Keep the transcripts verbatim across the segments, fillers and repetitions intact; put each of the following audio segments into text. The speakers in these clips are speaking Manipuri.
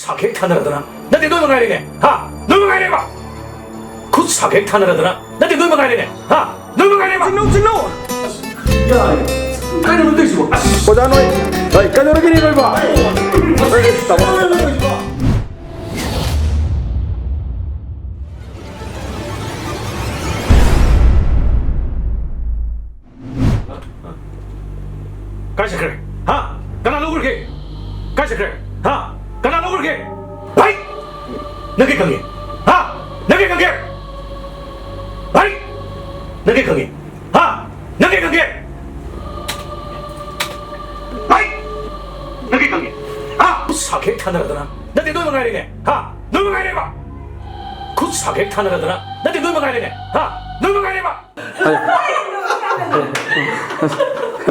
ꯁꯥꯈꯦꯛ ꯊꯥꯅꯔꯗꯅ ꯅꯠꯇꯦ, ꯅꯣꯏ ꯃꯉꯥꯏꯔꯦꯅꯦ, ꯍꯥ? ꯅꯣꯏ ꯃꯉꯥꯏꯔꯦꯕ! ꯈꯨꯠ ꯁꯥꯈꯦꯛ ꯊꯥꯅꯔꯗꯅ ꯅꯠꯇꯦ, ꯅꯣꯏ ꯃꯉꯥꯏꯔꯦꯅꯦ, ꯍꯥ? ꯅꯣꯏ ꯃꯉꯥꯏꯔꯦꯕ! ꯆꯤꯡꯅꯧ, ꯆꯤꯡꯅꯧ! ꯌꯥꯔꯦ꯫ ꯀꯩꯅꯣ ꯇꯧꯏꯁꯤꯕꯣ? ꯑꯁ! ꯑꯣꯖꯥ ꯅꯣꯏ, ꯍꯣꯏ, ꯀꯩꯗꯧꯔꯒꯦꯅꯦ ꯅꯣꯏꯕꯣ? ꯍꯣꯏ, ꯇꯥꯃꯣ꯫ ꯀꯥꯏ ꯆꯠꯈ꯭ꯔꯦ? ꯍꯥ? ꯀꯅꯥ ꯂꯧꯈ꯭ꯔꯒꯦ? ꯀꯥꯏ ꯆꯠꯈ꯭ꯔꯦ? ꯍꯥ? ꯀꯅꯥ ꯂꯧꯈ꯭ꯔꯒꯦ? ꯍꯩ! ꯅꯪ ꯀꯩ ꯈꯪꯉꯤ? ꯍꯥ? ꯅꯪ ꯀꯩ ꯈꯪꯒꯦ? ꯍꯩ! ꯅꯪ ꯀꯩ ꯈꯪꯉꯤ? ꯍꯥ? ꯅꯪ ꯀꯩ ꯈꯪꯒꯦ? ꯍꯩ! ꯅꯪ ꯀꯩ ꯈꯪꯉꯤ? ꯍꯥ? ꯈꯨꯠ ꯁꯥꯈꯦꯛ ꯊꯥꯅꯔꯗꯅ ꯅꯠꯇꯦ, ꯅꯣꯏ ꯃꯉꯥꯏꯔꯦꯅꯦ? ꯍꯥ? ꯅꯣꯏ ꯃꯉꯥꯏꯔꯦꯕ! ꯈꯨꯠ ꯁꯥꯈꯦꯛ ꯊꯥꯅꯔꯗꯅ ꯅꯠꯇꯦ, ꯅꯣꯏ ꯃꯉꯥꯏꯔꯦꯅꯦ? ꯍꯥ? ꯅꯣꯏ ꯃꯉꯥꯏꯔꯦꯕ!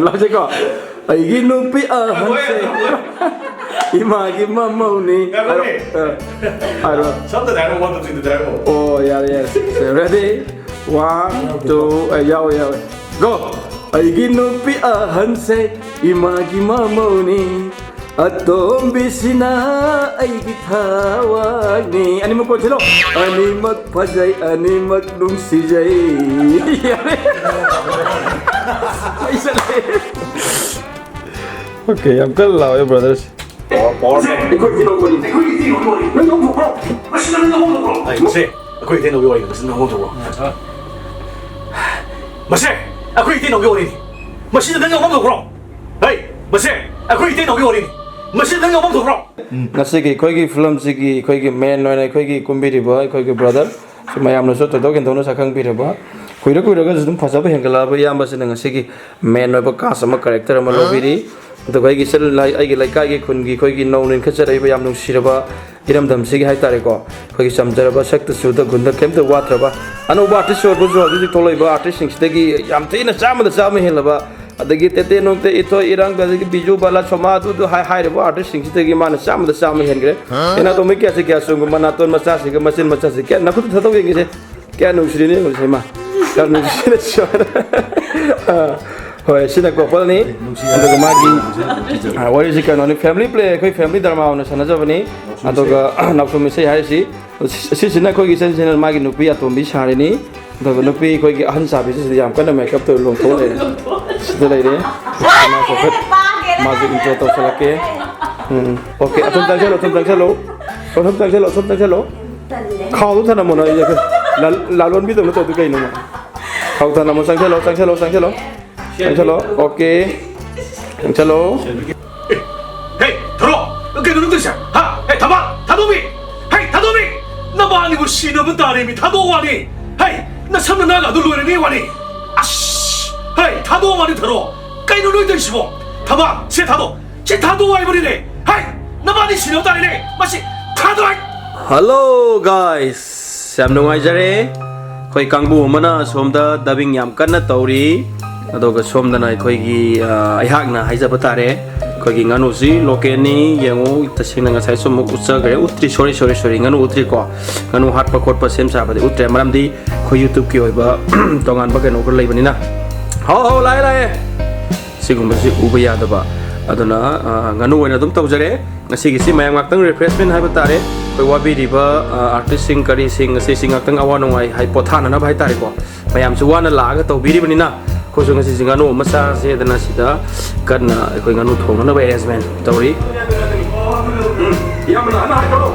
ꯂꯥꯎꯁꯦꯀꯣ꯫ ꯑꯩꯒꯤ ꯅꯨꯄꯤ ꯑꯍꯟꯁꯦ ꯏꯃꯥꯒꯤ ꯃꯃꯧꯅꯤ꯫ ꯉꯥꯏꯈꯣꯅꯦ꯫ ꯑ, ꯍꯥꯏꯔꯣ꯫ ꯁꯝꯇ ꯍꯥꯏꯔꯣ, one, two, three ꯇ ꯍꯥꯏꯔꯣ꯫ ꯑꯣ, ꯌꯥꯔꯦ, ꯌꯥꯔꯦ꯫ ꯁꯦ, ready? One, two, ꯑ, ꯌꯥꯎꯋꯦ, ꯌꯥꯎꯋꯦ꯫ Go! ꯑꯩꯒꯤ ꯅꯨꯄꯤ ꯑꯍꯟꯁꯦ ꯏꯃꯥꯒꯤ ꯃꯃꯧꯅꯤ꯫ ꯑꯇꯣꯝꯕꯤꯁꯤꯅ ꯑꯩꯒꯤ ꯊꯋꯥꯏꯅꯤ꯫ ꯑꯅꯤꯃꯛ ꯀꯣꯟꯁꯤꯜꯂꯣ꯫ ꯑꯅꯤꯃꯛ ꯐꯖꯩ, ꯑꯅꯤꯃꯛ ꯅꯨꯡꯁꯤꯖꯩ꯫ ꯌꯥꯔꯦ꯫ ꯑꯩ ꯆꯠꯂꯦ꯫ Okay, ꯌꯥꯝ ꯀꯟꯅ ꯂꯥꯎꯋꯦ, brothers꯫ ꯑꯩꯈꯣꯏ ꯏꯇꯩ ꯅꯧꯒꯤ ꯋꯥꯔꯤ꯫ ꯅꯪ ꯌꯥꯎꯐꯝ ꯊꯣꯛꯄ꯭ꯔꯣ? ꯃꯁꯤꯗ ꯅꯪ ꯌꯥꯎꯐꯝ ꯊꯣꯛꯄ꯭ꯔꯣ? ꯑꯩ ꯃꯁꯦ, ꯑꯩꯈꯣꯏ ꯏꯇꯩ ꯅꯧꯒꯤ ꯋꯥꯔꯤꯗ ꯃꯁꯤꯗ ꯅꯪ ꯌꯥꯎꯐꯝ ꯊꯣꯛꯄ꯭ꯔꯣ? ꯃꯁꯦ, ꯑꯩꯈꯣꯏ ꯏꯇꯩ ꯅꯧꯒꯤ ꯋꯥꯔꯤꯅꯤ꯫ ꯃꯁꯤꯗ ꯅꯪ ꯌꯥꯎꯐꯝ ꯊꯣꯛꯄ꯭ꯔꯣ? ꯍꯩ, ꯃꯁꯦ, ꯑꯩꯈꯣꯏ ꯏꯇꯩ ꯅꯧꯒꯤ ꯋꯥꯔꯤꯅꯤ꯫ ꯃꯁꯤꯗ ꯅꯪ ꯌꯥꯎꯐꯝ ꯊꯣꯛꯄ꯭ꯔꯣ? ꯉꯁꯤꯒꯤ ꯑꯩꯈꯣꯏꯒꯤ ꯐꯤꯂꯝꯁꯤꯒꯤ ꯑꯩꯈꯣꯏꯒꯤ main ꯑꯣꯏꯅ ꯑꯩꯈꯣꯏꯒꯤ ꯀꯨꯝꯕꯤꯔꯤꯕ ꯑꯩꯈꯣꯏꯒꯤ brother ꯁꯨ ꯃꯌꯥꯝꯅꯁꯨ ꯊꯣꯏꯗꯣꯛ ꯍꯦꯟꯗꯣꯛꯅ ꯁꯛꯈꯪꯕꯤꯔꯕ, ꯀꯨꯏꯔ ꯀꯨꯏꯔꯒꯁꯨ ꯑꯗꯨꯝ ꯐꯖꯕ ꯍꯦꯟꯒꯠꯂꯛꯑꯕ ꯏꯌꯥꯝꯕꯁꯤꯅ ꯉꯁꯤꯒꯤ main ꯑꯣꯏꯕ cast ꯑꯃ character ꯑꯃ ꯂꯧꯕꯤꯔꯤ꯫ ꯑꯗꯨꯒ ꯑꯩꯒꯤ ꯏꯆꯜ-, ꯑꯩꯒꯤ ꯂꯩꯀꯥꯏꯒꯤ ꯈꯨꯟꯒꯤ ꯑꯩꯈꯣꯏꯒꯤ ꯅꯧꯅ ꯏꯟꯈꯠꯆꯔꯛꯏꯕ ꯌꯥꯝ ꯅꯨꯡꯁꯤꯔꯕ ꯏꯔꯝꯗꯝꯁꯤꯒꯤ ꯍꯥꯏꯇꯥꯔꯦꯀꯣ, ꯑꯩꯈꯣꯏꯒꯤ ꯆꯝꯖꯔꯕ ꯁꯛꯇ ꯆꯨꯗ ꯒꯨꯟꯗ ꯀꯩꯝꯇ ꯋꯥꯠꯇ꯭ꯔꯕ ꯑꯅꯧꯕ artist ꯑꯣꯏꯔꯕꯁꯨ ꯍꯧꯖꯤꯛ ꯍꯧꯖꯤꯛ ꯊꯣꯛꯂꯛꯏꯕ artistꯁꯤꯡꯁꯤꯗꯒꯤ ꯌꯥꯝ ꯊꯤꯅ ꯆꯥꯝꯃꯗ ꯆꯥꯝꯃ ꯍꯦꯜꯂꯕ, ꯑꯗꯒꯤ ꯇꯦꯇꯦ ꯅꯨꯡꯇꯦ ꯏꯊꯣꯏ ꯏꯔꯥꯡ, ꯑꯗꯒꯤ ꯕꯤꯖꯨ ꯕꯥꯂꯥ ꯁꯣꯃꯥ ꯑꯗꯨꯗꯨ ꯍꯥꯏ-, ꯍꯥꯏꯔꯤꯕ artistꯁꯤꯡꯁꯤꯗꯒꯤ ꯃꯥꯅ ꯆꯥꯝꯃꯗ ꯆꯥꯝꯃ ꯍꯦꯟꯈ꯭ꯔꯦ꯫ ꯀꯩꯅꯥꯇꯣꯝꯕꯤ ꯀꯌꯥꯁꯤ ꯀꯌꯥ ꯆꯨꯝꯕ ꯃꯅꯥꯇꯣꯟ ꯃꯆꯥꯁꯤꯒ ꯃꯆꯤꯟ ꯃꯆꯥꯁꯤ ꯀꯌꯥ ꯅꯈꯨꯠꯇ ꯊꯥꯗꯣꯛ ꯌꯦꯡꯒꯦꯁꯦ꯫ ꯀꯌꯥ ꯅꯨꯡꯁꯤꯔꯤꯅꯦ ꯌꯦꯡꯉꯨꯁꯦ ꯏꯃꯥ꯫ ꯀꯌꯥ ꯅꯨꯡꯁꯤꯅ ꯁꯤꯌꯣꯔ꯫ ꯑꯥ꯫ ꯍꯣꯏ, ꯁꯤꯅ ꯀꯣꯄꯜꯅꯤ꯫ ꯑꯗꯨꯒ ꯃꯥꯒꯤ, ꯑ, ꯋꯥꯔꯤꯁꯤ ꯀꯩꯅꯣꯅꯤ, ꯐꯦꯃꯤꯂꯤ ꯄ꯭ꯂꯦ, ꯑꯩꯈꯣꯏ ꯐꯦꯃꯤꯂꯤ ꯗ꯭ꯔꯃꯥ ꯑꯣꯏꯅ ꯁꯥꯟꯅꯖꯕꯅꯤ꯫ ꯑꯗꯨꯒ ꯅꯥꯎꯁꯨꯝ ꯏꯁꯩ ꯍꯥꯏꯔꯤꯁꯤ, ꯁꯤꯁꯤꯅ ꯑꯩꯈꯣꯏꯒꯤ ꯏꯆꯟ ꯁꯤꯅ ꯃꯥꯒꯤ ꯅꯨꯄꯤ ꯑꯇꯣꯝꯕꯤ ꯁꯥꯔꯤꯅꯤ꯫ ꯑꯗꯨꯒ ꯅꯨꯄꯤ ꯑꯩꯈꯣꯏꯒꯤ ꯑꯍꯟ ꯁꯥꯕꯤꯁꯤꯁꯤꯗ ꯌꯥꯝ ꯀꯟꯅ ꯃꯦꯀꯞ ꯇꯧꯔ ꯂꯣꯡꯊꯣꯛ ꯂꯩꯔꯦ꯫ ꯁꯤꯗ ꯂꯩꯔꯦ꯫ ꯃꯥꯁꯨ ꯍꯥꯏꯐꯦꯠ, ꯃꯥꯁꯨ ꯏꯟꯇ꯭ꯔꯣ ꯇꯧꯁꯜꯂꯛꯀꯦ꯫ ꯎꯝ, ꯑꯣꯀꯦ, ꯑꯊꯨꯝ ꯆꯪꯁꯜꯂꯣ, ꯑꯊꯨꯝ ꯆꯪꯁꯜꯂꯣ꯫ ꯑꯊꯨꯝ ꯆꯪꯁꯜꯂꯣ, ꯑꯊꯨꯝ ꯆꯪꯁꯜꯂꯣ꯫ ꯈꯥꯎꯗꯣ ꯊꯅꯝꯃꯣ ꯅꯪ, ꯑꯩ ꯂꯥ-, ꯂꯥꯂꯣꯟꯕꯤꯗꯧꯅ ꯇꯧꯗꯣꯏ ꯀꯩꯅꯣ ꯅꯪ? ꯈꯥꯎ ꯊꯅꯝꯃꯣ, ꯆꯪꯁꯜꯂꯣ, ꯆꯪꯁꯜꯂꯣ, ꯆꯪꯁꯜꯂꯣ꯫ ꯆꯪꯁꯜꯂꯣ, ꯑꯣꯀꯦ꯫ ꯆꯪꯁꯜꯂꯣ꯫ ꯍꯦ, ꯊꯥꯗꯣꯛ! ꯀꯩꯅꯣ ꯅꯪ ꯇꯧꯔꯤꯁꯦ? ꯍꯥ? ꯍꯦ, ꯊꯕꯥ! ꯊꯥꯗꯣꯛꯃꯤ! ꯍꯦ, ꯊꯥꯗꯣꯛꯃꯤ! ꯅꯕꯥꯅꯤꯕꯨ ꯁꯤꯅꯕ ꯇꯥꯔꯦꯃꯤ, ꯊꯥꯗꯣꯛꯑꯣ ꯋꯥꯅꯤ! ꯍꯦ, ꯅꯁꯝ ꯅꯅꯥꯒ ꯑꯗꯨ ꯂꯣꯏꯔꯅꯤ ꯋꯥꯅꯤ! ꯑꯁ! ꯍꯦ, ꯊꯥꯗꯣꯛꯑꯣ ꯋꯥꯅꯤ, ꯊꯥꯗꯣꯛꯑꯣ! ꯀꯩꯅꯣ ꯅꯣꯏ ꯇꯧꯔꯤꯁꯤꯕꯣ? ꯊꯕꯥ, ꯁꯦ ꯊꯥꯗꯣꯛ! ꯁꯤ ꯊꯥꯗꯣꯛꯑꯣ ꯍꯥꯏꯕꯅꯤꯅꯦ! ꯍꯦ! ꯅꯕꯥꯅꯤ ꯁꯤꯅꯕ ꯇꯥꯔꯦꯅꯦ! ꯃꯁꯤ ꯊꯥꯗꯣꯛ! ꯍꯜꯂꯣ ꯒꯥꯏꯁ, ꯌꯥꯝ ꯅꯨꯡꯉꯥꯏꯖꯔꯦ꯫ ꯑꯩꯈꯣꯏ ꯀꯥꯡꯕꯨ ꯑꯃꯅ ꯁꯣꯝꯗ ꯗꯕꯤꯡ ꯌꯥꯝ ꯀꯟꯅ ꯇꯧꯔꯤ, ꯑꯗꯨꯒ ꯁꯣꯝꯗꯅ ꯑꯩꯈꯣꯏꯒꯤ, ꯑ, ꯑꯩꯍꯥꯛꯅ ꯍꯥꯏꯖꯕ ꯇꯥꯔꯦ, ꯑꯩꯈꯣꯏꯒꯤ ꯉꯥꯅꯨꯁꯤ ꯂꯣꯀꯦꯜꯅꯤ꯫ ꯌꯦꯡꯉꯨ, ꯇꯁꯦꯡꯅ ꯉꯁꯥꯏ ꯁꯨꯝ ꯎꯠꯆꯈ꯭ꯔꯦ, ꯎꯠꯇ꯭ꯔꯤ, ꯁꯣꯔꯤ, ꯁꯣꯔꯤ, ꯁꯣꯔꯤ, ꯉꯥꯅꯨ ꯎꯠꯇ꯭ꯔꯤꯀꯣ꯫ ꯉꯥꯅꯨ ꯍꯥꯠꯄ ꯈꯣꯠꯄ ꯁꯦꯝ ꯁꯥꯕꯗꯤ ꯎꯠꯇ꯭ꯔꯦ, ꯃꯔꯝꯗꯤ ꯑꯩꯈꯣꯏ ꯌꯨꯇ꯭ꯌꯨꯕꯀꯤ ꯑꯣꯏꯕ ꯇꯣꯉꯥꯟꯕ ꯀꯩꯅꯣ ꯈꯔ ꯂꯩꯕꯅꯤꯅ꯫ ꯍꯥꯎ, ꯍꯥꯎ, ꯂꯥꯛꯑꯦ, ꯂꯥꯛꯑꯦ꯫ ꯁꯤꯒꯨꯝꯕꯁꯤ ꯎꯕ ꯌꯥꯗꯕ꯫ ꯑꯗꯨꯅ, ꯑ, ꯉꯥꯅꯨ ꯑꯣꯏꯅ ꯑꯗꯨꯝ ꯇꯧꯖꯔꯦ꯫ ꯉꯁꯤꯒꯤꯁꯤ ꯃꯌꯥꯝ ꯉꯥꯛꯇꯪ ꯔꯤꯐ꯭ꯔꯦꯁꯃꯦꯟ ꯍꯥꯏꯕ ꯇꯥꯔꯦ꯫ ꯑꯩꯈꯣꯏ ꯋꯥꯕꯤꯔꯤꯕ, ꯑ, ꯑꯥꯔꯇꯤꯁꯁꯤꯡ ꯀꯔꯤꯁꯤꯡ ꯉꯁꯤꯁꯤ ꯉꯥꯛꯇꯪ ꯑꯋꯥ ꯅꯨꯡꯉꯥꯏ ꯍꯥꯏ ꯄꯣꯊꯥꯅꯅꯕ ꯍꯥꯏ ꯇꯥꯔꯦꯀꯣ꯫ ꯃꯌꯥꯝꯁꯨ ꯋꯥꯅ ꯂꯥꯛꯑꯒ ꯇꯧꯕꯤꯔꯤꯕꯅꯤꯅ ꯑꯩꯈꯣꯏꯁꯨ ꯉꯁꯤꯁꯤ ꯉꯥꯅꯨ ꯑꯃ ꯆꯥꯁꯦꯗꯅ ꯁꯤꯗ ꯀꯟꯅ ꯑꯩꯈꯣꯏ ꯉꯥꯅꯨ ꯊꯣꯡꯅꯅꯕ ꯑꯦꯔꯦꯟꯖꯃꯦꯟ ꯇꯧꯔꯤ꯫ ꯏꯌꯥꯝꯕꯅ ꯑꯃ ꯍꯥꯏꯔꯛꯑꯣ꯫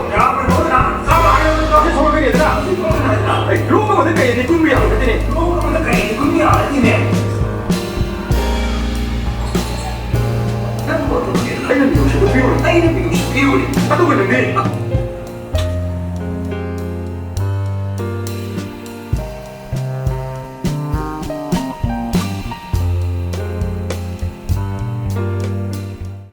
ꯑꯩ ꯂꯣꯛ ꯑꯃꯗ ꯀꯩꯗꯤ ꯀꯨꯝꯕ ꯌꯥꯕ ꯅꯠꯇꯦꯅꯦ꯫ ꯂꯣꯛ ꯑꯃꯗ ꯀꯩꯗꯤ ꯀꯨꯝꯕ ꯌꯥꯕ ꯅꯠꯇꯦꯅꯦ꯫ ꯑꯩꯅ ꯃꯤꯅꯨꯡꯁꯤꯗꯣ ꯄꯤꯔꯨꯔꯦ꯫ ꯑꯩꯅ ꯃꯤꯅꯨꯡꯁꯤ ꯄꯤꯔꯨꯔꯦ꯫ ꯑꯗꯨꯒ ꯅꯪꯗꯤ?